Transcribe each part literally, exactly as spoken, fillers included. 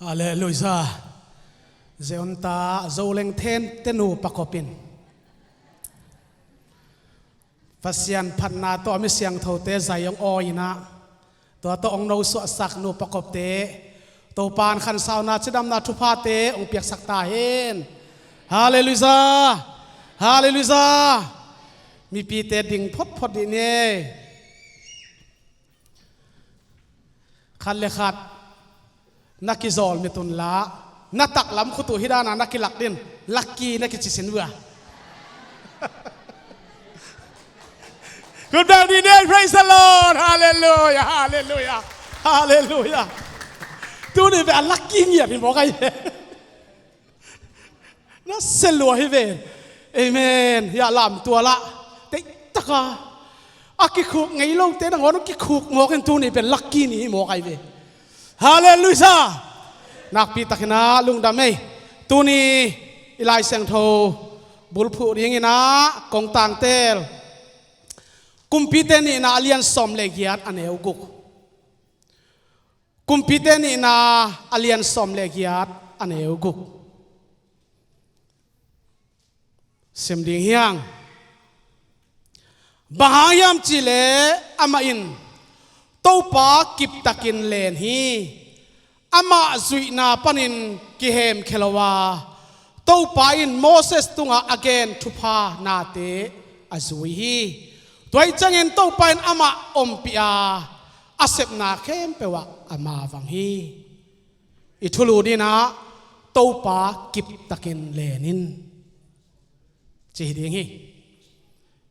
Halleluiah. Zeonta Zoleng Then te nupa kop in Pasian phatna tawh a mi siangthote zai hong awi-in ah, tua tawh hong nosuahsak nupa kopte, Topa'n khansauna, cidamna, thuphate hong piaksak ta hen. Halleluiah. Halleluiah. Mipite ding photphot dih ni. Khat le khat na kizawl mit un la, na taklam khut uh hi dana na kilak ding, lucky na kici sin uh a. Khut beng dih ni, praise the Lord. Halleluiah, halleluiah, halleluiah. Tuni ve a lucky ngiat hi mawk ai. Na sia lua hi ve. Amen. Hiah lamtual ah teitak a, a kikhuk ngei lote nangawn kikhuk mawk in, tuni pen lucky ni hi mawk ai ve. Halleluiah. Nakpi takin ah lungdam ei. Tuni i Lai Siangtho bulphuh dingin ah kong tangtel Kumpite Nihna a lian sawm le giat a neu guk. Kumpite Nihna a lian sawm le giat a neu guk. Sim ding hi hang. Bang hang hiam cih leh amah in Topa kiptakin len hi. Amah zuihna panin kihemkhia lo a, Topa in Moses tungah a gen thupha nate a zui hi. Tua ahih ciangin Topa in amah ompih a, a sepna khempeuh ah a mavang hi. I thulu dingin ah Topa kiptakin len in, ci hi ding hi.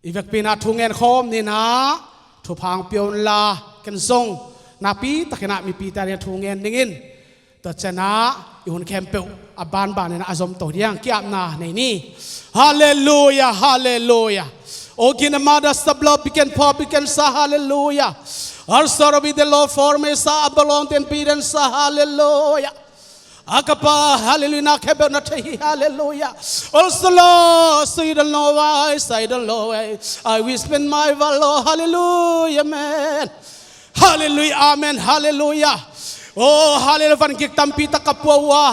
I vekpi-in ah thu ngen khawm ni in ah, thupha hong pia un la, ken zong nakpi takin ah mipite adingin thu ngen dingin, tua ciangin ah i hun khempeuh a banbanin ah a zom to ding, ki-apna nei ni. Halleluiah, halleluiah. O gin a mada sablo biken pha biken sa, halleluiah. Arsaro bi de lo formesa abalong ten piden sa, halleluiah. Akapa, halleluiah, na khempeuh na thei hi, halleluiah. Also Lord, so you don't know why, so you don't know why. I will spend my valor, halleluiah, amen. Halleluiah, amen, halleluiah. Oh, halleluiah, van gik tampi tak ka pua uh a.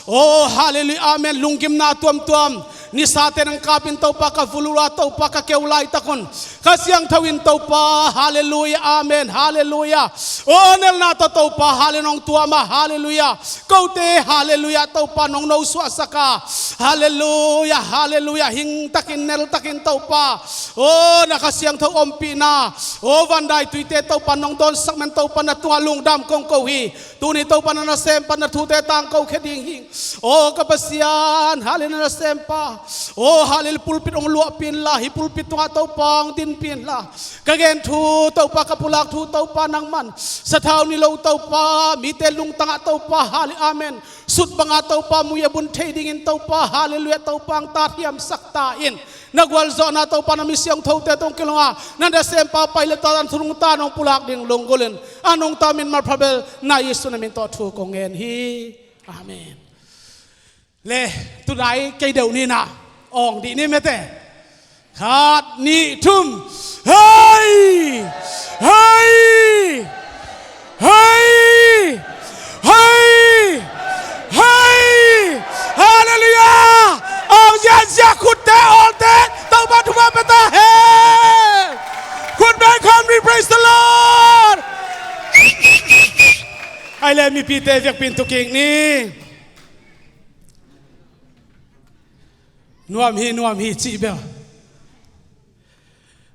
Oh, halleluiah, amen, lunggimna tuamtuam. Nisate nang kapin Topa ka vul uh a, Topa ka keu laitak un Kha Siangtho in Topa, halleluiah, amen, halleluiah. Oh, nelna tawh Topa, halleluiah, nong tuam a, halleluiah. Kote, halleluiah, Topa nong nosuahsak a, halleluiah, halleluiah. Hing takin, nel takin Topa, oh, na Kha Siangtho ompihna, oh, van dai tuite Topa nong dawnsak man Topa na tungah lungdam kong ko hi. Tuni Topa na nasempa na thute tangko khia ding hi. Oh, ka Pasian, halleluiah, na nasempa. Oh, halleluiah, pulpit hong luahpih in la, hih pulpit tungah Topa hong dinpih in la. Ka gen thu Topa, ka pulak thu Topa nangman sathau ni lo Topa, mite lungtang ah Topa, halleluiah, amen, sut bang a Topa mui a bun thei dingin Topa, halleluiah, Topa hong tathiamsak ta in. Na gualzawhna Topa na mi siangthote tawh kilawng a, na nasempa pai le ta dan thunung ta nong pulak ding lunggulh in, a nungta min malpha bel na Jesu na min tawh thu kong ngen hi. Amen. Le, tu dai kei deuh ni in ah awng dih ni mete. Khat, nih, thum. Hei! Hei! Hei! Hei! Hei! Halleluiah! Awng ziahziah, khutte awlte Topa thupha pia ta hen. Khut beng khawm ni, praise the Lord. Ai le, mipite vekpi-in tu kik ni. Nuam hi, nuam hi, cih bel.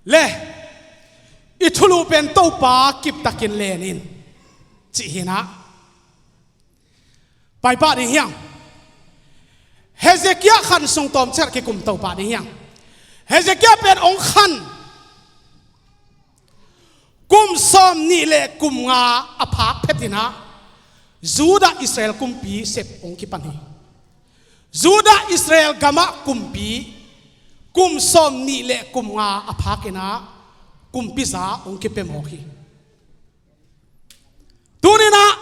Le, i thulu pen Topa kiptakin len in, cih hi in ah. Pai pah ding hi hang. Hezekiah khan sung tawmcik kikum to pah ding hi hang. Hezekiah pen hong khan kum sawm nih le kum nga a phak phet in ah, Judah Israel kumpi sep hong kipan hi. Judah Israel gamah kumpi kum sawm nih le kum nga a phak in ah, kumpi za hong kipia mawk hi. Tuni in ah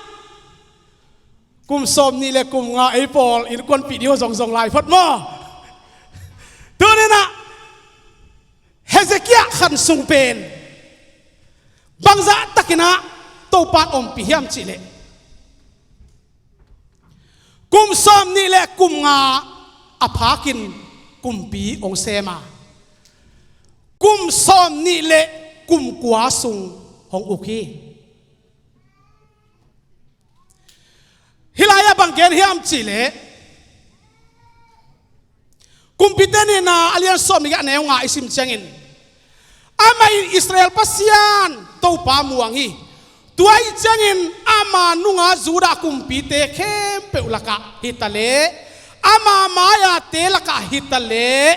kum sawm nih le kum nga ei pawl innkuanpih ding uh zongzong lai phot maw? Tuni in ah Hezekiah khan sung pen bangzah takin ah Topa'n ompih hiam cih leh, Kum sawm nih le kum nga a phakin kumpi hong sem a, kum sawm nih le kum kua sung hong uk hi. Hih lai-ah bang gen hiam cihleh, Kumpite Nihna a lian sawm nih a neu nga i sim ciangin, amah in Israel Pasian Topa muang hi. Tua ahih ciangin ama nunga Judah kumpite khempeuh lakah hi ta leh, ama mai-ate lakah hi ta leh,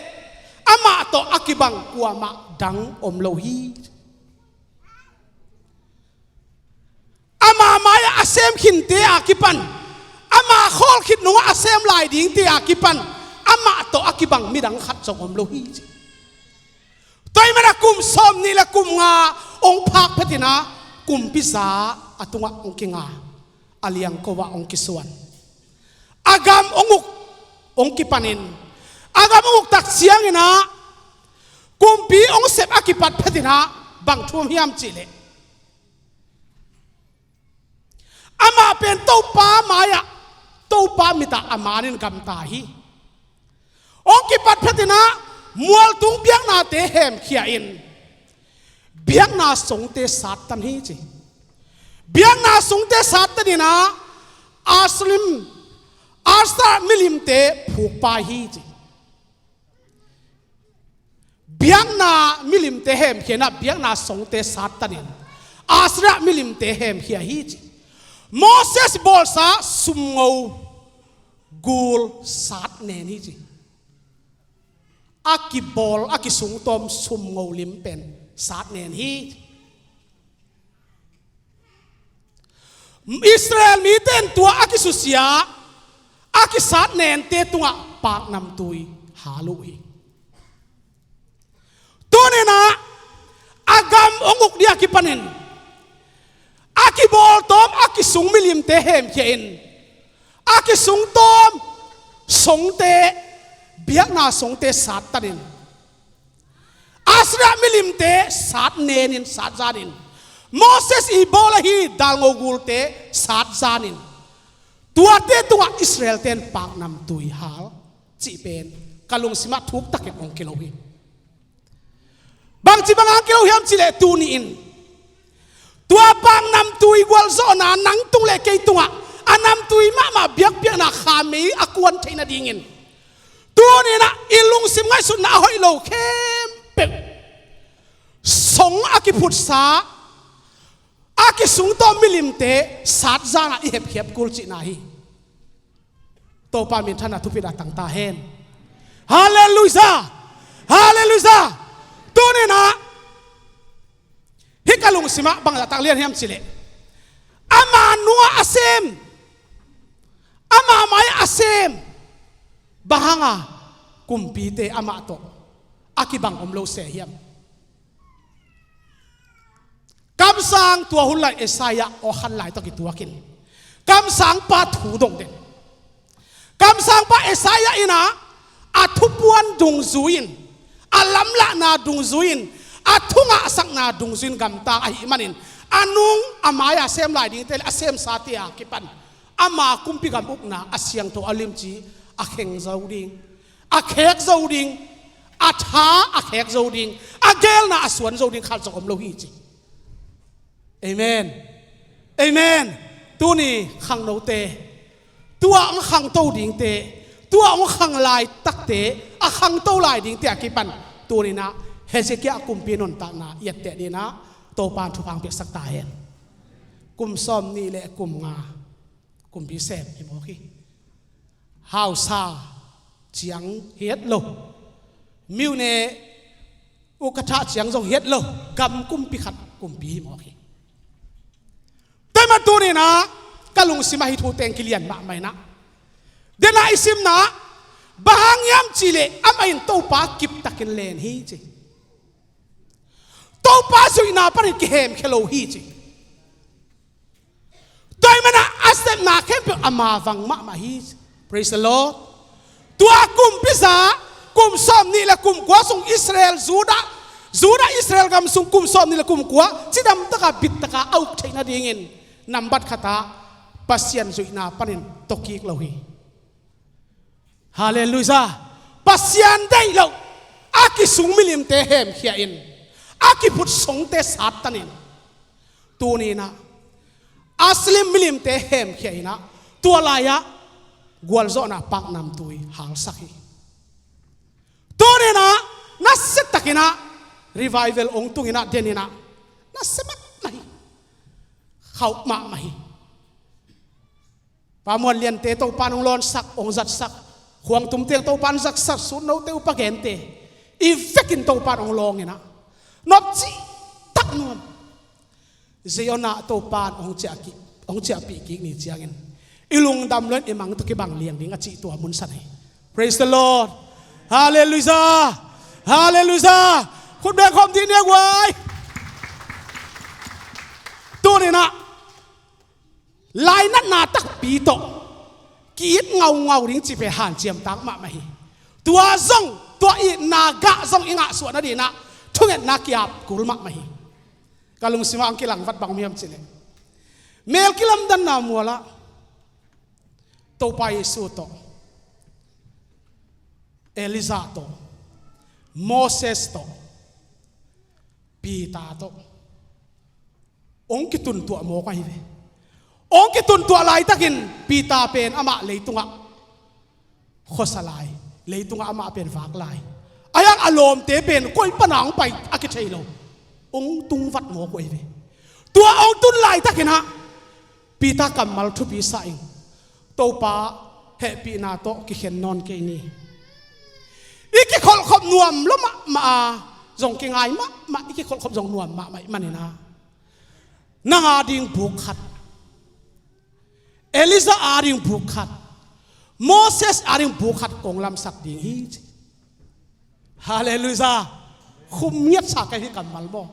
amah tawh a kibang kuamah dang om lo hi. Ama mai-ah a sem khinte a kipan, ama khawl khit nungah a sem lai dingte a kipan, amah tawh a kibang midang khat zong om lo hi ci. Tua ahih manin kum sawm nih le kum nga hong phak phetin ah, kumpi za a tungah hong kinga, a liangko ah hong kisuan. A gam hong uk, hong kipanin, a gam hong uk tak ciangin ah, kumpi hong sep a kipat phetin ah, bang thu om hiam cihleh, amah pen Topa mai-ah, Topa mit ah a manin gamta hi. Hong kipat phetin ah, mualtung biaknate hemkhia in, biakna songte sattan hi ci. Biakna songte sattanin ah, Asherim, Asherah milimte phukpai hi ci. Biakna milimte hemkhia in ah, biakna songte sattanin, Asherah milimte hemkhia hi ci. Moses bawlsa sumngo gul satnen hi ci. A kibawl, a kisungtawm sumngo lim pen satnen hi. Israel mite in tua a kisusia, a kisat nente tungah paknamtui hal uh hi. Tuni-in ah, a gam hong uk dia kipanin, a kibawltawm, a kisung milimte hemkhia in, a kisungtawm songte, biakna songte sattanin, Asherah milimte satnenin, satzanin, Moses i bawl ahi dalngo gulte satzanin, tuate tungah Israel-te in paknamtui hal cih pen ka lungsimah thuktakin hong kilo hi. Bangci bangin hong kilo hiam cihleh, tuni-in tua paknamtui gualzawhna nang tung le kei tungah a namtui mahmah biakpiakna khamei a kuan theih nadingin, tuni-in ah i lungsim ngaihsutna a hoih lo khempeuh, song a kiphutsa, a kisungtawm milimte satzanah i hepkhiap kul cihna hi. Topa minthanna thupitna tang ta hen. Halleluiah! Halleluiah! Tuni-in ah hih ka lungsimah bang zahtak lian hiam cihleh, ama nungah a sem, ama mai-ah a sem, bang hanga kumpite amah tawh a kibang om lo se hiam? Kamsang tua hun lai Isaiah aw khan lai tawh kituakin, kamsangpa thu dong den. Kamsangpa Isaiah in ah, a thupuan dungzui-in, a lamlahna dungzui-in, a thungahsakna dungzui-in gamta ahih manin, a nung a mai-a sem lai dingte le a semsate a kipan, ama kumpi gam ukna a siangtho, a limci, a kheng zo ding, a khek zo ding, a tha a khek zo ding, a geelna a suan zo ding khat zong om lo hi ci. Amen. Amen. Tuni khangnote, tua hong khangto dingte, tua hong khang laitakte, a khangto lai dingte a kipan, tuni-in ah Hezekiah kumpi nuntakna i etteh dingin ah Topa'n thupha hong piaksak ta hen. Kum sawm nih le kum nga kumpi sem hi mawk hi. Hausa ciang hi het lo, myone ukatha ciang zong hi het lo, gam kumpi khat kumpi hi mawk hi. Tua ahih manin tuni-in ah ka lungsimah hih thu teng kilian mahmah in ah, dena i simna, bang hang hiam cihleh amah in Topa kiptakin len hi ci. Topa zuihna panin kihemkhia lo hi ci. Tua ahih manin a sepna khempeuh ama vang mahmah hi. Praise the Lord. Tua kumpi za, kum sawm nih le kum kua sung Israel, Judah, Judah Israel gam sung kum sawm nih le kum kua cidam taka, bit taka a uk theih nadingin, nambat khatah Pasian zuihna panin tokik lo hi. Halleluiah. Pasian deih loh a kisung milimte hemkhia in, a kiphut songte sattanin, tuninah a silim milimte hemkhia inah, tua lai-ah gualzawhna paknamtui halsak hi. Tuninah nasiatakinah revival ong tunginah deninah nasia mahmah hi. Khauh mahmah hi. Pa Muan Liante Topan ong lawnsak, ong zatsak. Khuang Tumte Topan zatsak, Sutnote upa gente i vekin Topan ong lawnginah nopci tak nuam. Zion ah Topan ong ciahkik, ong ciahpih kik ni ciangin i lungdam loin i mang tawh kibang liang ding a cih tua munsan hi. Praise the Lord. Halleluiah. Halleluiah. Khut beng khawm dih ni a guai. Tuninah lainatna takpi tawh ki-it ngaungau ding cih pen hanciam tak mahmah hi. Tua zong, tua itna gah zong i ngahsuah nadinah thungetna ki-ap kul mahmah hi. Ka lungsimah ang kilangvat bang om hiam cihleh, mel kilamdanna mualah Topa Jesu tawh, Elijah tawh, Moses tawh, Peter tawh ong kituntuah mawk ahi ve. Ong kituntuah laitakin Peter pen amah leitungah khuasa lai, leitungah amah pen vak lai. Ahi hang a lawmte pen koi pana ong pai a kithei lo, ong tungvat mawk uh ahi ve. Tua ong tun laitakinah Peter kammal thupi sa ing. Topa, hehpihna tawh kikhen nawn kei ni. I kikholhkhop nuam lo mahmah a, zong kingai mahmah, i kikholhkhop zong nuam mahmah ih maninah nang ading buk khat, Elijah ading buk khat, Moses ading buk khat kong lamsak ding hi ci. Halleluiah. Khum ngiatsa ka hi kammal maw.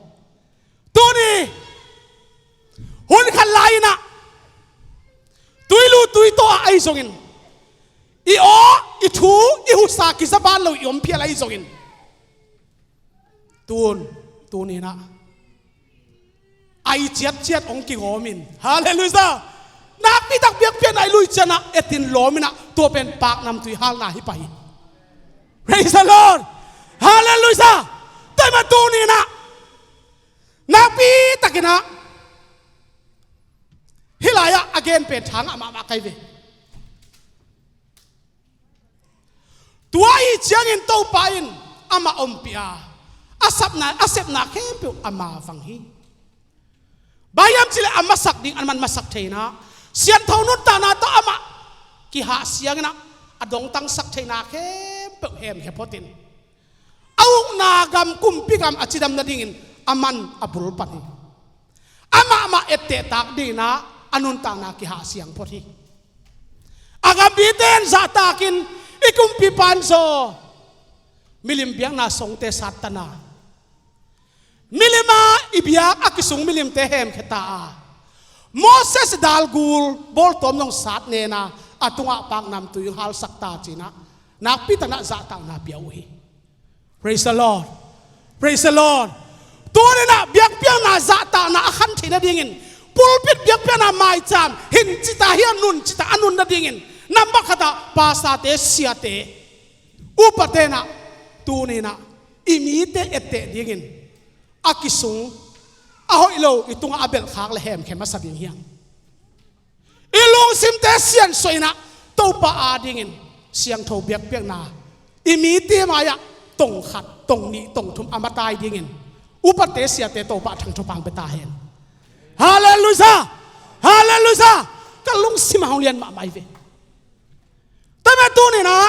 Tuni hun khat lai-inah tuilu tuitaw ah ahi zongin, i aw i thu i husa kizaban lo i om phial ahi zongin, tun, tuninah ai ciatciat ong kigawmin, halleluiah, nakpitak biakpiakna i lui cianah etin lawminah tua pen paknamtui halna hi pah hi. Praise the Lord. Halleluiah. Tua ih man tuninah nakpitakinah hih lai-ah a gen pen thangah mahmah kai ve. Tua ih ciangin Topa in amah ompih a, a sapna, a sepna khempeuh ama vang hi. Bang hiam cihleh a masak ding a man masak theina, siantho nuntakna tawh amah kihahsianginah a dongtangsak theina khempeuh hemkhia photin, a ukna gam, kumpi gam a cidam nadingin a man a bul pan hi. Amahmah ettehtak dinginah a nuntakna kihahsiang phot hi. A gam mite in zahtakin i kumpipa in zaw milim biakna songte sattana, milim a i biak a kisung milimte hemkhia ta a, Moses dalgul bawltawm zong sat nena a tungah paknamtui halsak ta cinah nakpitakna zahtakna pia uh hi. Praise the Lord. Praise the Lord. Tuninah biakpiakna zahtakna a khan theih nadingin, pulpit biakpiakna maicam hin cita hi a nun cita a nun nadingin, nambat khatah pastorte, siate, upatenah tuninah i mite etteh dingin a kisung a hoih lo i tungah a belhkhak le hemkhia masa ding hiam? I lungsimte siansuah inah Topa adingin siangtho biakpiakna i mite mai-ah tong khat, tong nih, tong thum a matai dingin upatte, siate Topa thangthaphang pia ta hen. Halleluiah. Halleluiah. Ka lungsim a hong lian mahmah hi ve. Tua ih man tuninah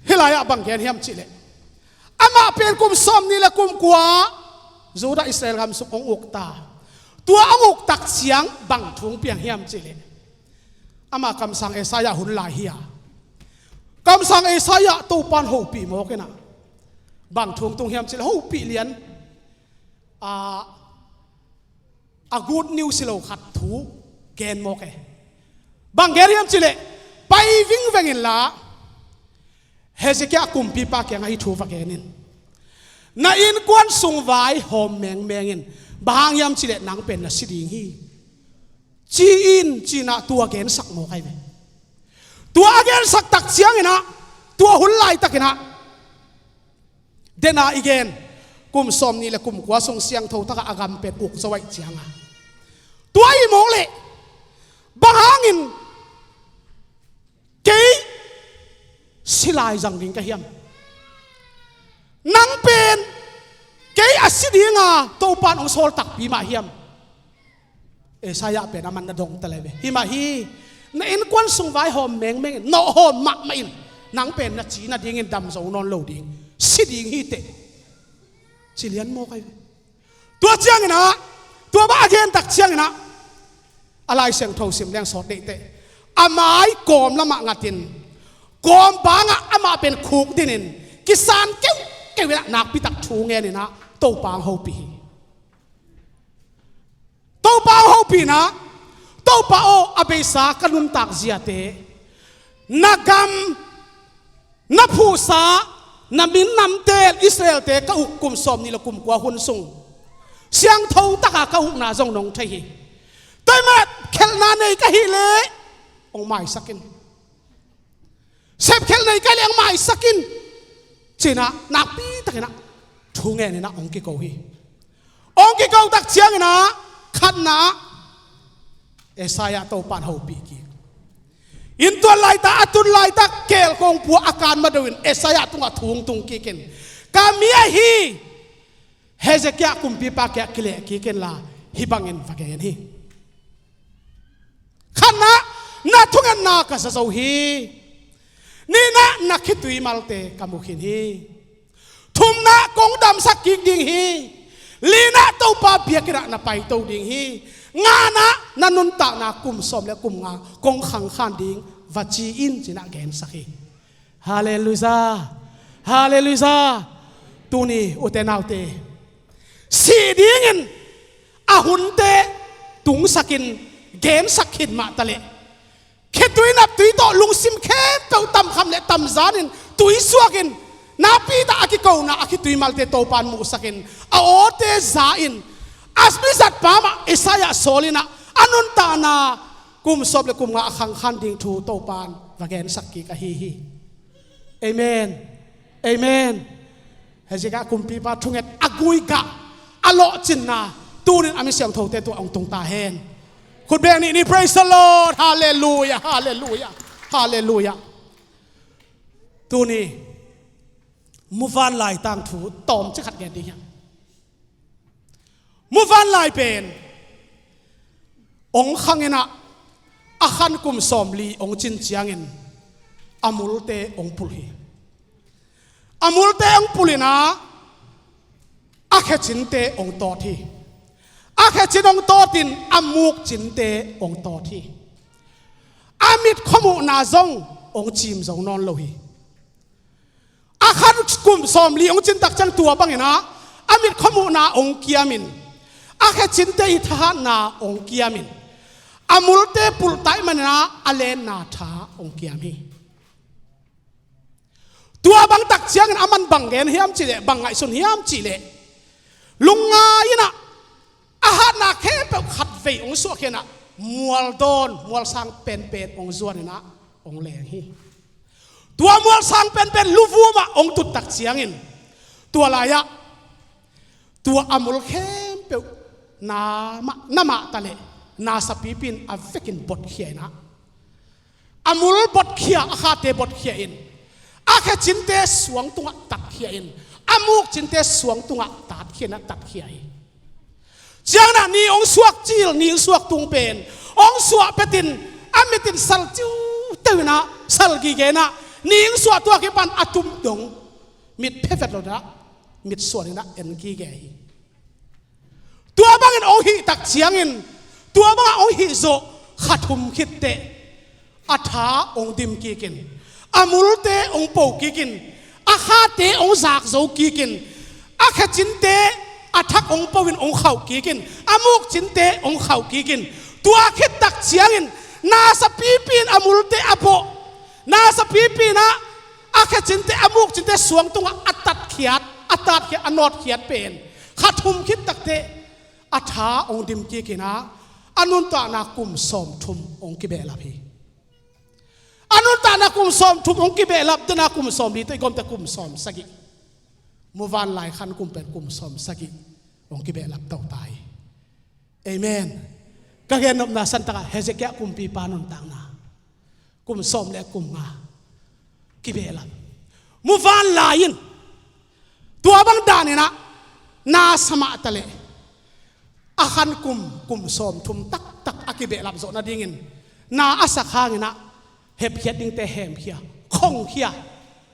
hih lai-ah bang gen hiam cihleh, amah pen kum sawmnih le kum kua Judah Israel gam sung hong ukta. Tua hong uktak ciang bang thu hong piang hiam cihleh, amah kamsang Isaiah hun lai hi a, kamsang Isaiah Topan hopih mawkinah bang thu hong tung hiam cihleh, hopih lian a, a good news hi lo khat thu gen mawk e. Bang gen hiam cihleh, pai vingveng inla Hezekiah kumpipa kiangah hih thu va gen in. Na innkuan sung vai hawm mengmeng in, bang hang hiam cihleh nang pen na si ding hi, ci-in cinah tua gensak mawk ahi ve. Tua a gensak tak ciangin ah, tua hun laitak in ah, den a i gen, kum sawmnih le kum kua sung siangtho tak a a gam pen uk zo ahih ciang a, tua i mawk leh bang hangin kei si lai zang ding ka hiam? Nang pen kei a si ding a Topa'n hong sawl takpi mah hiam? Isaiah pen a man na dong ta leh ve. Hi mah hi, na innkuan sung vaihawm mengmeng in, nawhhawm mahmah in, nang pen na ci nadingin dam zo nawn lo ding, si ding hi teh, ci lian mawk ahi ve. Tua ciangin ah, tua bang a gen tak ciangin ah, a Lai Siangtho sim leng sawt deih teh, a mai kawm lamah ngatin, kawm bangah amah pen khukdinin, kisan keukeu in ah, nakpitak thu ngenin ah, Topa hong hopih hi. Topa hong hopih in ah, Topa aw, a beisa ka nuntak ziate, na gam, na phuhsa, na min namte, Israelte ka uk kum sawmnih le kum kua hun sung, siangtho tak a ka ukna zong nong thei hi. Tua ahih manin khelhna nei ka hih leh hong maisak in. Sepkhelh nei ka hih leh hong maisak in, ci-in ah, nakpi takin ah, thu ngenin ah hong kiko hi. Hong kiko tak ciangin ah, khatna ah, Isaiah Topa'n hopih kik in, tuan laitak, a tun laitak, keel kong pua a kan mado in, Isaiah tungah thu hong tung kik in, ka mi ahi Hezekiah kumpipa kiangah kileh kik inla, hih bangin va gen hi. Khatna ah, na thungetna ka za zo hi. Nihna ah, na khitui malte ka mu khin hi. Thumna ah, kong damsak kik ding hi. Lina ah, Topa biakinn ah na paito ding hi. Ngana ah, na nuntakna kum sawm le kum nga kong khangkhan ding, va ci in, ci-in ah gensak hi. Halleluiah. Halleluiah. Tuni ute naute, sih dingin a hunte tungsakin gensak khin mah ta leh, khitui naptui tawh lungsim khempeuh tamkham le tamzanin tui suakin, nakpi tak a kikona, a khitui malte Topa'n muhsakin, a awte za in, a mizatpa mah Isaiah sawl in ah, a nuntakna kum sawm le kum nga a khangkhan ding thu Topa'n va gensak kik ahi hi. Amen. Amen. Hezekiah kumpipa thunget a guigah, a lawhcinna, tunin a mi siangthote tungah hong tung ta hen. Khut beng ni, ni, praise the Lord. Halleluiah, halleluiah, halleluiah. Tuni muvanlai tangthu tawmcik khat gen ding hi hang. Muvanlai pen hong khang in ah, a khan kum sawmli hong cin ciangin a multe hong pulh hi. A multe hong pulh in ah, a khecinte hong tawt hi. A khecin hong tawtin, a mukcinte hong tawt hi. A mit khuamuhna zong hong cim zo nawn lo hi. A khan kum sawmli hong cin tak ciang, tua bangin ah a mit khuamuhna hong kiamin, a khecinte i thahatna hong kiamin, a multe pulh ta ahih manin ah a lenna tha hong kiam hi. Tua bang tak ciangin a man bang gen hiam cih leh, bang ngaihsun hiam cih leh, lungngai in ah, a hatna khempeuh khatvei hong suahkhia in ah, mual dawn, mual sang penpen hong zuan in ah hong leng hi. Tua mual sang penpen luvum ah hong tut tak ciangin, tua lai-ah tua a mul khempeuh na mah, na mah ta leh, na sapipi in a vekin botkhia in ah, a mul botkhia, a khate botkhia in, a khecinte suang tungah tatkhia in, a mukcinte suang tungah tatkhia in ah tatkhia hi. Ciangin ah ni hong suak cil, ni hong suak tung pen hong suah petin, a mit in sal ciuteu in ah, sal gige in ah, ni hong suah tua kipan a tum dong, mit phevet lo in ah, mit suan in ah en gige hi. Tua bangin hong hih tak ciangin, tua bangah hong hih zawh kha thum khit teh, a tha hong dim kikin, a multe hong po kikin, a khate hong zak zo kikin, a khecinte a thak hong po in hong khauh kikin, a mukcinte hong khauh kikin, tua khit tak ciangin, na sapipi in a multe a po, na sapipi in ah, a khecinte, a mukcinte suang tungah a tatkhiat, a tatkhiat, a nawtkhiat pen kha thum khit tak teh, a tha hong dim kikin ah, a nuntakna kum sawmthum hong kibehlap hi. A nuntakna kum sawmthum hong kibehlap dena kum sawmli tawh i gawmte kum sawmsagih. Muvanlai khan kum pen kum sawmsagih hong kibehlap to ta hi. Amen. Ka gennopna santakah Hezekiah kumpipa nuntakna kum sawm le kum nga kibehlap. Muvanlai in tua bang daninah na sa mah taleh a khan kum, kum sawmthum taktak a kibehlap zawh nadingin na a sak hanginah hepkhiat dingte hemkhia, khongkhia,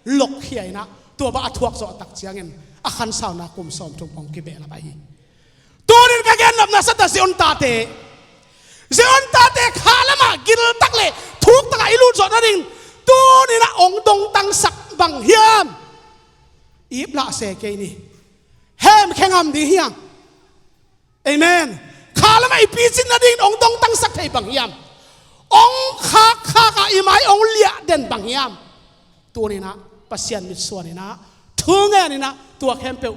lokkhia inah tua bang a thuak zawh tak ciangin a khansauna kum sawmthum hong kibehlap ahi. Tunin ka gennopna santa Zion tate, Zion tate kha lamah giltak le thuktakah i lut zawh nading tuninah hong dongtangsak bang hiam? Ip lah se kei ni. Hemkhia ngam ding hiam? Amen. Kha lamah i picin nadingin hong dongtangsak thei bang hiam? Hong khakkhakah i mai hong liah den bang hiam? Tuninah Pasian mitsuaninah thu ngeninah tua khempeuh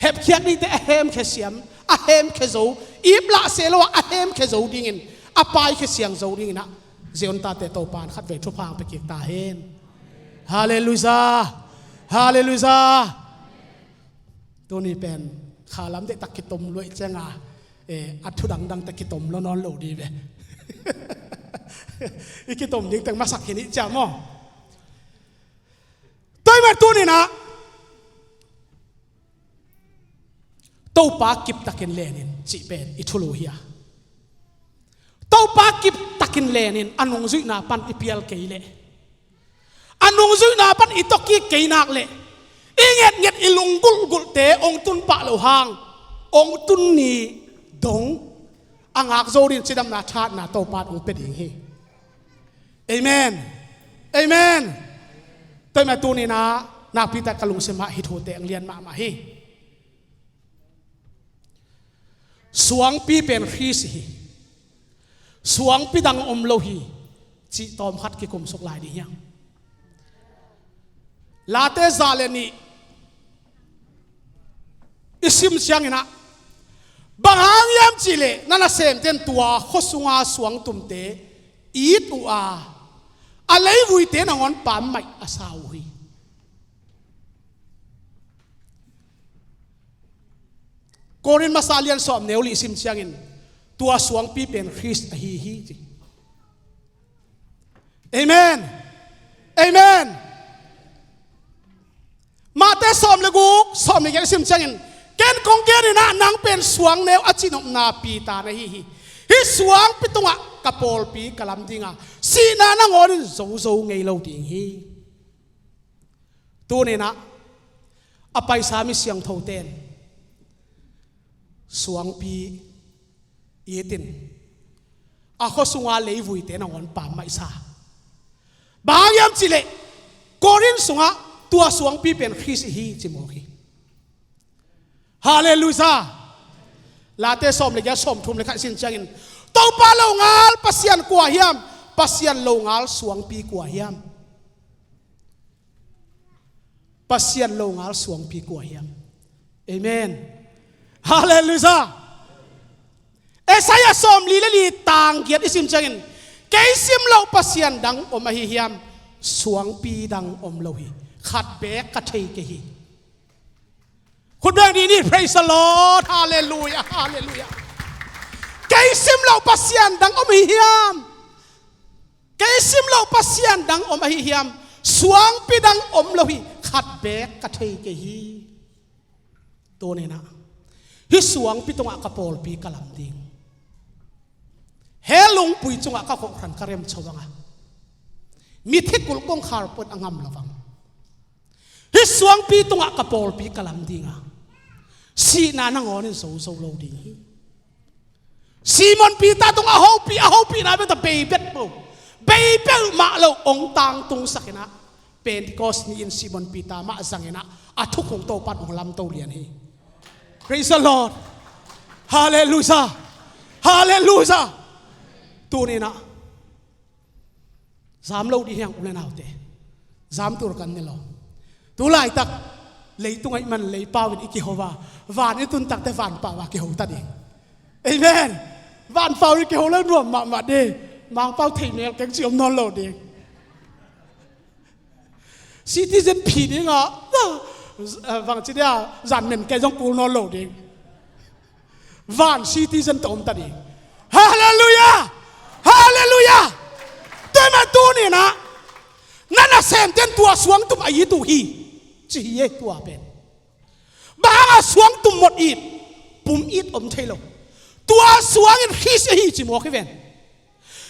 hepkhiat dingte a hemkhia siam, a hemkhia zo, ip lah se lo-ah a hemkhia zo dingin, a paikhia siang zo dinginah Zion tate Topa in khatvei thupha hong pia kik ta hen. Halleluiah. Halleluiah. Tuni pen khalam deihtak kitom luaih cianga, eh, a thu dangdangte kitom lo nawn lo di ve. I kitom dingteng masak hi nih cia maw? Tua ahih manin tuninah Topa kiptakin lenin cih pen i thulu hi a, Topa kiptakin lenin a nungzuihna pan i pial kei leh, a nungzuihna pan i tawkik kei nak leh, i ngetnget i lunggulhgulhte hong tun pah loh hang hong tun ni dong a ngak zo dingin cidamna thahatna Topa in hong pia ding hi. Amen. Amen. Tua ahih manin tuninah nakpi tak ka lungsimah hih thute hong lian mahmah hi. Suangpi pen Khrist hi. Suangpi dang om lo hi, cih tawmkhat kikumsuk lai ding hiam? Late za le nih i sim cianginah, bang hang hiam cihleh na nasemte in tua khuasunga suangtumte it uh a, a leivuite nangawn pammaih a sa uh hi. Korin masa lian sawm neu li i sim ciangin tua suangpi pen Khrist ahi hi ci. Amen. Amen. Mate sawm le guk, sawm le giat i sim ciangin, ken kong geninah nang pen suang neu a cinopna Peter na hi hi. Hih suangpi tungah ka pawlpi ka lam dinga, sihna nangawnin zozo ngei lo ding hi. Tuninah a paisa mi siangthote in suangpi itin a khuasunga leivuite nangawn pammaih sa. Bang hang hiam cihleh Korin sungah tua suangpi pen Khrist ihi ci mawk hi. Halleluiah. Late sawm le giat, sawmthum le khat i sim ciangin, Topa longal Pasian kua hiam? Pasian longal suangpi kua hiam? Pasian longal suangpi kua hiam? Amen. Halleluiah. Isaiah sawmli le li tang giat i sim ciangin, kei sim loh Pasian dang om ahi hiam? Suangpi dang om lo hi. Khat beek ka thei kei hi. Khut beng dih ni, praise the Lord, halleluiah, halleluiah. Kei sim loh Pasian dang om ahi hiam? Kei sim loh Pasian dang om ahi hiam? Suangpi dang om lo hi, khat beek ka thei kei hi. Tuninah hih suangpi tungah ka pawlpi ka lam ding. Hell lungpui cungah ka kohhran ka remcho banga, mithi kulh kong kharpuan a ngam lo bang, hih suangpi tungah ka pawlpi ka lam dinga, sihna nangawnin zozo lo ding hi. Simon Peter tungah a hopih, a hopihna beta beibet bo, beibet mah lo, hong tangtungsakinah, Pentecost ni-in Simon Peter mah zanginah a thukhun Topa in hong lamto lian hi. Praise the Lord. Halleluiah. Halleluiah. Tuninah zam lo dih hiang, u le naute. Zam tur kan ne lo. Tu laitak leitung ahih man leipau in i kiho a, van i tun takte vanpau a kiho ta ding. Amen. Vanpau in i kiho le nuam mahmah ding. Mangpau thei mel keng ci om nawn lo ding. Citizen phi ding a, ah, bangci dia, zan men kei zong kul nawn lo ding. Van citizen tawh om ta ding. Halleluiah! Halleluiah! Tua ahih manin tuni-in ah, na nasemten tua suangtum a it uh hi, ci hi e tua pen. Bang hang a suangtum mot it, pum it om thei lo. Tua suang in Khrist ahi ci mawk hi ven.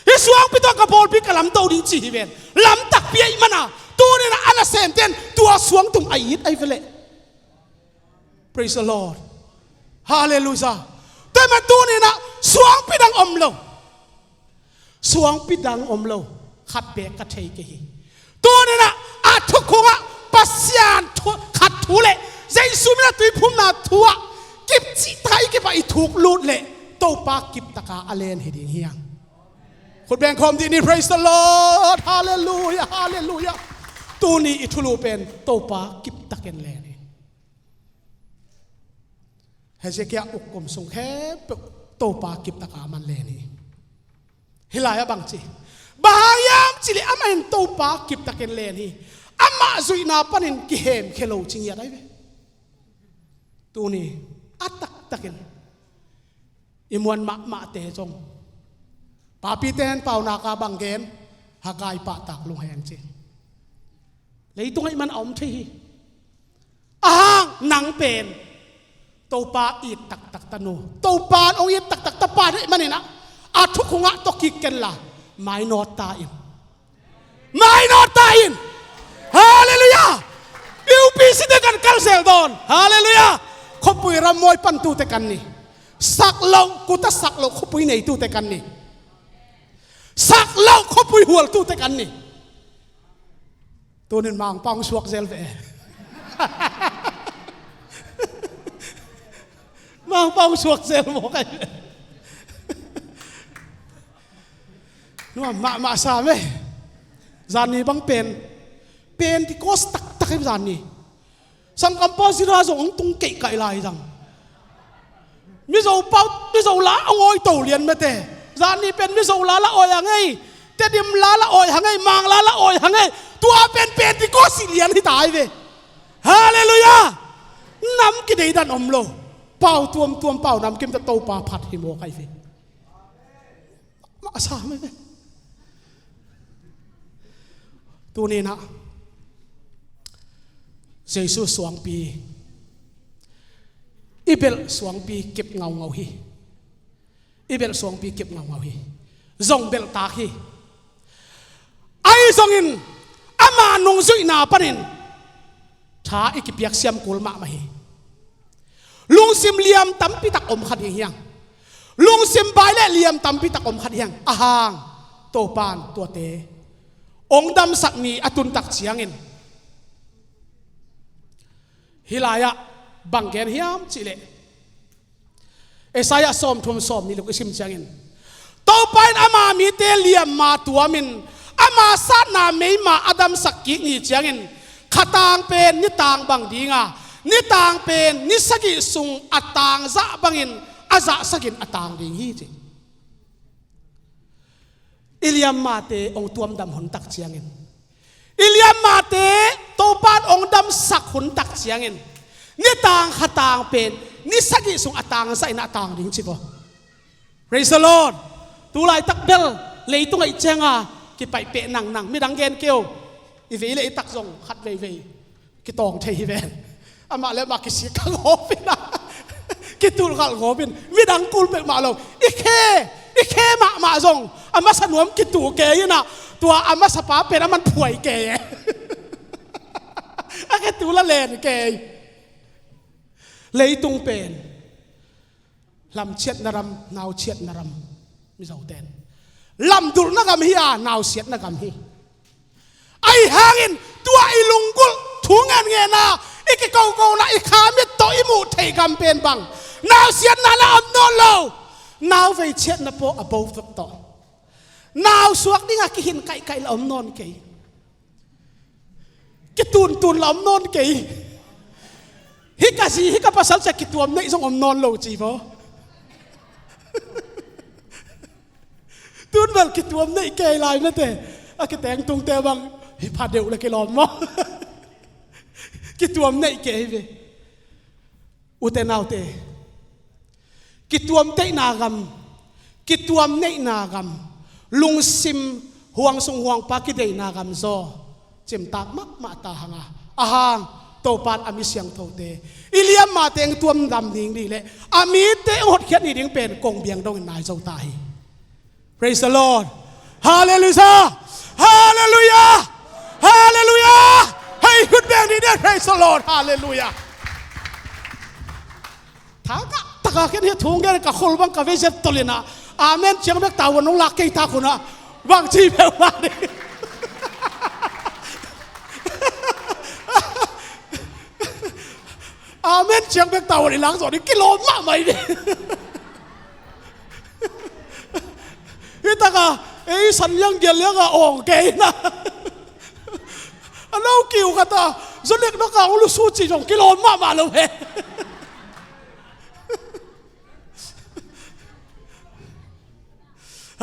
Hih suangpi tawh ka pawlpi ka lamto ding ci hi ven. Lamtakpi ahih manin ah, tuni-in ah a nasemten tua suangtum a it ahi ve leh. Praise the Lord. Halleluiah. Tua ahih manin tuni-in ah suangpi dang om lo. Suangpi dang om lo. Khat bek ka thei kei hi. Tuni-in ah a thukhun ah Pasian thu, khat thu le Jesu min a tuiphumna thu ah kipcih tak a i kip a i thuk lut leh Topa kiptak a a len hi ding hi hang. Khut beng khawm dih ni, praise the Lord. Halleluiah, halleluiah. Tuni i thulu pen Topa kiptak in len hi. Hezekiah uk kum sung khempeuh Topa kiptak a amah in len hi. Hih lai ah bang ci, bang hang hiam cih leh amah in Topa kiptak in len hi. Amah zuihna panin kihemkhia lo ci ngiat ahi ve. Tuni a taktak in i muan mahmahte zong, papite in paunak a bang gen, Haggai pahtak lungheng ci. Leitung ahih manin a om thei hi. Ahang nang pen Topa it taktak ta, nu, Topa in hong it taktak ta pa na hih manin ah, a thukhun ah tawh kik ken la, mainawt ta in. Mainawt ta in. Halleluiah. U P C te kan kal zel dawn. Halleluiah. Khuapui ram mawi pantute kan ni. Sak loh, kuta sak loh khuapui neitute kan ni. Sak loh khuapui hualtute kan ni. Tunin Mangpau hong suak zel ve. Mangpau hong suak zel mawk ahi ve. Nuam mahmah sam e. Zanni bang pen Pentecost taktak hi, zanni. Sangkam pa zira zong hong tung keihkaih lai zang. Mizo pau, Mizo la hong awi to lian mate. Zanni pen Mizo la la awi hang ei. Tedim la la awi hang ei, Mang la la awi hang ei. Tua pen Pentecost hi lian hi ta ahi ve. Halleluiah. Nam kideidan om lo. Pau tuamtuam, pau namkim ta, Topa phat hi mawk ahi ve. Mah a sam e. Tuni-in ah Jesu suangpi, i belh suangpi kip ngaungau hi. I belh suangpi kip ngaungau hi. Zong belhtak hi. Ahi zongin ama nungzuihna panin tha i kipiak siam kul mahmah hi. Lungsim liam tampi tak om kha ding hi hang. Lungsim bai le liam tampi tak om kha ding hi hang. Ahang Topa in tuate hong damsak ni a tun tak ciangin, hih lai-ah bang gen hiam cih leh, Isaiah sawmthum sawmnih luk i sim ciangin, Topa in ama mite liamma tuamin, ama satna meima a damsak kik ni ciangin, kha tang pen ni tang bang ding a, ni tang pen ni sagih sung a tang zah bangin a zah sagih a tang ding hi, ci. I liammate hong tuamdam hun tak ciangin, i liammate Topa in hong damsak hun tak ciangin, ni tang kha tang pen ni sagih sung a tang zah in a tang ding, ci vo. Praise the Lord. Tu laitak bel leitung ah i ciang a kipaih peh nangnang, midang gen kei o. I vei le i tak zong khat veivei kitawng thei hi ven. Amah le amah kisik kha gawp in a, kitulkhalh gawp in, midang kul peuhmah lo. I khe, i khe mahmah zong a masa nuam kitu kei in a, tua a masa pa pen a man phuai kei e. A khe tu la len kei. Leitung pen lamciatna ram, nauciatna ram, Mizoten. Lamdulhna gam hi a, nausiatna gam hi. Ahi hangin tua i lunggulh thu ngenngenna, i kikokona, i kha mit tawh i muh theih gam pen bang, nausiatna la om nawn lo. Nau vei ciatna paw a bo vek tawh. Nau suak dingah kihin kaihkaih la om nawn kei. Kituntun la om nawn kei. Hih ka zi, hih ka pasal cia kituam neih zong om nawn lo ci maw? Tun bel kituam neih kei lai mate. A kiteng tungte bang hih pha deuh le kilawm maw? Kituam neih kei hi ve. Ute naute, kituam teihna gam, kituam neihna gam, lungsim huang sung huang pa kideihna gam zaw cimtak mahmah ta hang a, ahang Topa'n a mi siangthote i liamma teng tuam dam ding dih leh a mite hong hotkhiat ni ding pen kong biang dongin nai zo ta hi. Praise the Lord. Hallelujah. Hallelujah. Hallelujah. Hei, khut beng dih ni. Praise the Lord. Hallelujah. Thangah taka ken hi thung gen ka khol bang ka vei zet tolina. Amen ciang bek tawh nong lak kei ta khuna. Bang ci bek mah ni. Amen ciang bek tawh i lak zawh ni kilawm mahmah hi ve. Hi taka ei san liang gial lianga awng kei na. A lo kiu khat a zonek dok a ulu su ci zong kilawm mahmah lo he.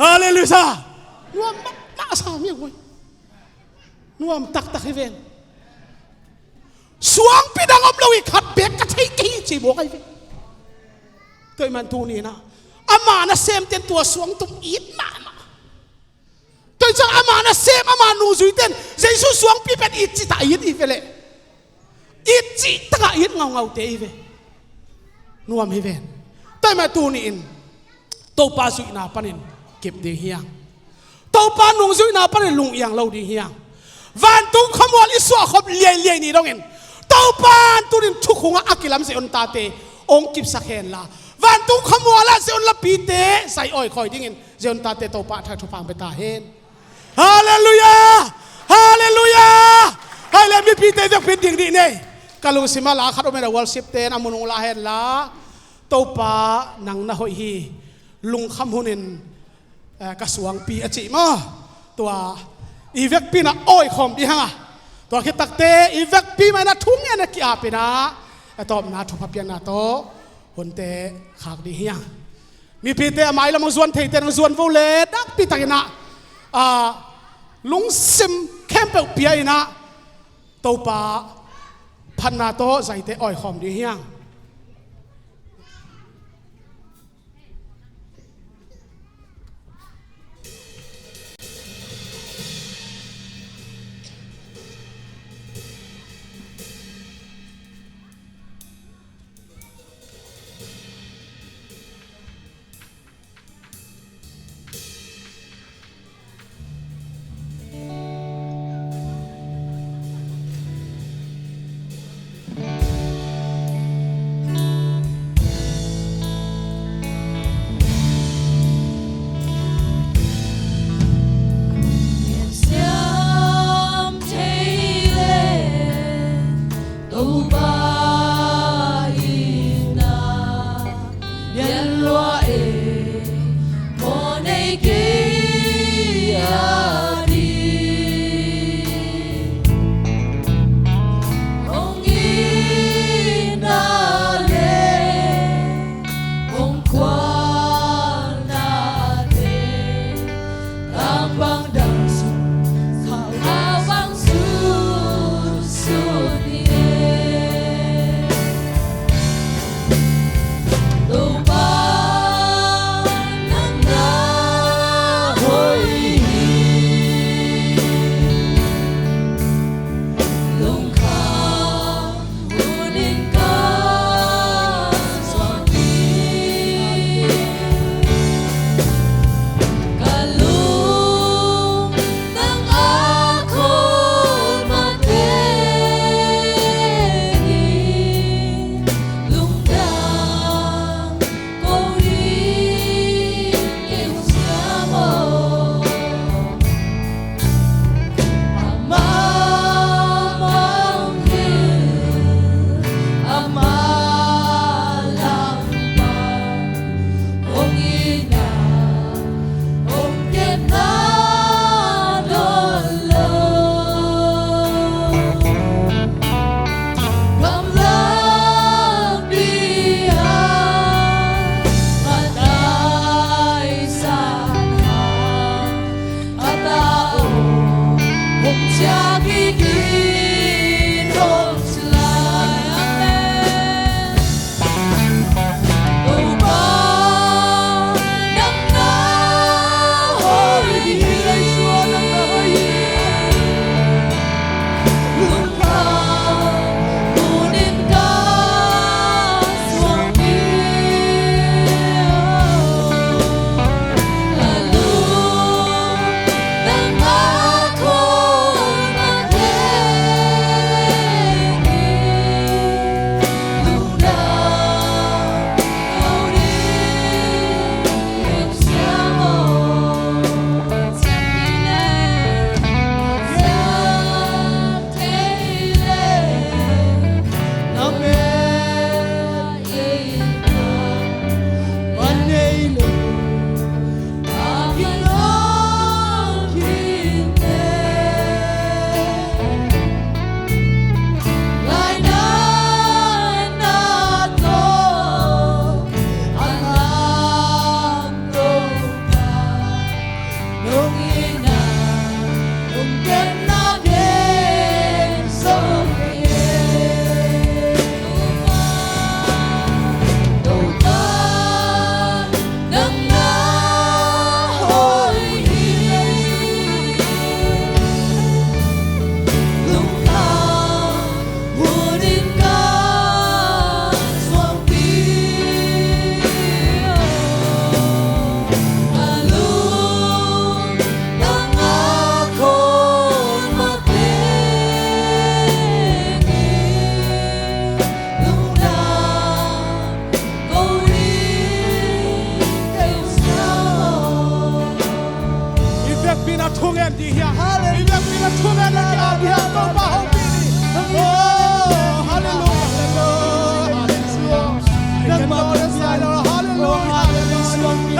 Hallelujah. Nuam mahmah sa mi ngoi. Nuam taktak hi ven. Suangpi dang om lo i khat bek ka thei kei ci bawk ahi ve. Tua ahih man tuni-in ah ama nasemten tua suangtum it mahmah. Tua ciang ama nasem ama nungzuiten Jesu suangpi pen it cita it i ve leh it citaka it ngaungaute i ve. Nuam hi ven. Tua ahih man tuni-in Topa zuihna panin kip ding hiang. Topa nungzuihna panin lungiang lo ding hiang. Vantung khuamual i suahkhop liailiai ni dongin Topa in tunin thukhungah a kilam Zion tate hong kipsak henla, vantung khuamualah Zion lapite zai awikhawi dingin Zion tate Topa a thak thupha hong pia ta hen. Hallelujah. Hallelujah. Hai le mipite vekpi in ding dih nei. Ka lungsimah la khat om hen a, worship ten a mun hong la henla, Topa nang na hoih hi. Lungkham hunin eh, ka suangpi a cih maw? Tua i vekpi in a awikhawm dih hang a, tua khit takte i vekpi mah in a thu ngen a ki-ap in a, a tawpna thupha piakna tawh hunte khak dih hiang. Mipite a mailam hong zuan theite hong zuan vo le nakpi takin a, a, lungsim khempeuh pia in a, Topa phatna tawh zaite awikhawm dih hiang. Siam thei le Topa in a lian lua e, maw nei kei a ding. Hong itna le hong khualnate, tang bang dang sun, khau bang sunsun hi e. Topa nang na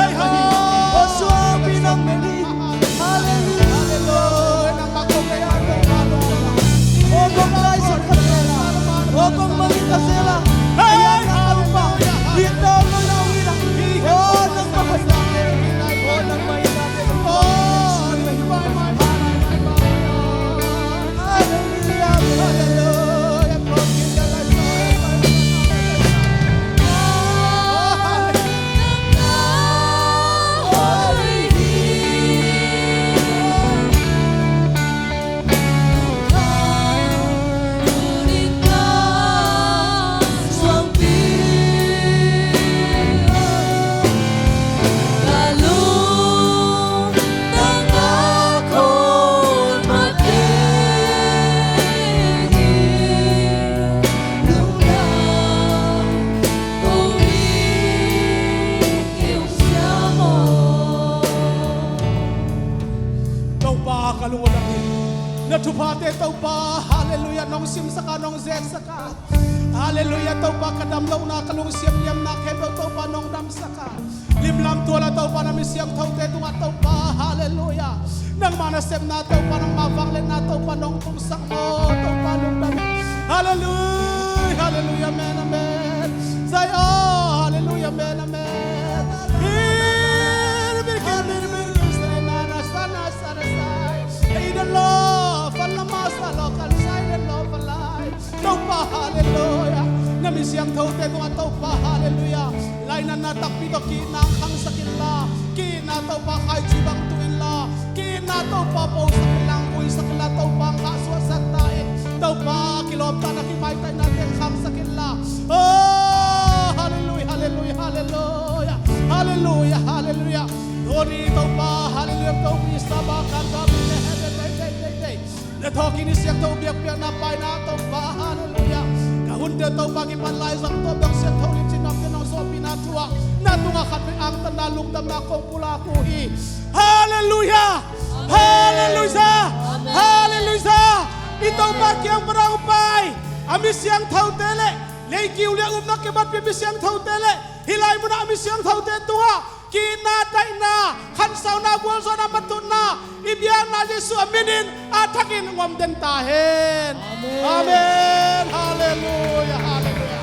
Halleluia. Halleluia. Nangmah kong lei a kong mah lungdam. Aw kong laizang kha zel a, aw kong mangngilh kha zel a. Halleluia. Aw nangmah hoih na. Aw nangmah hoih na. Aw nangmah hoih na. Halleluia. Halleluia. Topa ka lungdam hi. Na thuphate Topa, halleluia, nong simsak a, nong zeksak a. Halleluia, Topa ka damlohna, ka lungsiam liamna khempeuh Topa nong damsak a. Limlam tual a Topa na mi siangthote tungah Topa, halleluia. Nangmah nasepna Topa, nangmah vangliatna Topa nong pungsak maw Topa lungdam. Halleluia, halleluia, amen, amen. Zion, halleluia, amen, amen. Hir, bir, kir, bir, bir, kir, sere, na, na, sa, na, sa, na, sa. Hei, den lo, fan la ma, sa, lo, kan, sai, den lo, fan lai. Topa, halleluia. Na mi siangthote tungah Topa, halleluia. Lainatna takpi tawh ki-itna khangsak inla, ki-itna Topa khaici bang tu inla, ki-itna Topa posak inla, kuisak inla, Topa ngah suahsak ta in. Topa kilawmtatna kimaitatna teng khangsak inla. Oh, halleluia, halleluia, halleluia. Halleluia, halleluia. Tuni Topa, halleluia, Topa i saba kan ba mi ne he de de de de de. Na thawhkik ni siangtho biakpiakna paina Topa, halleluia. Ka hunte Topa kipan laizang tawh dong siangtho limci nawkte nong sawhpihna thu ah na tungah khat vei angtanna lungdamna kong pulak uh hi. Halleluia. Halleluia. Halleluia. I Topa kiang pan hong pai a mi siangthote le leikiu liah upna kibatpih mi siangthote le hih lai munah a mi siangthote tungah ki-itna, daihna, khansauna, gualzawhna, matutna i biakna Jesuh a minin a thakin hong om den ta hen. Amen. Amen. Halleluia, halleluia.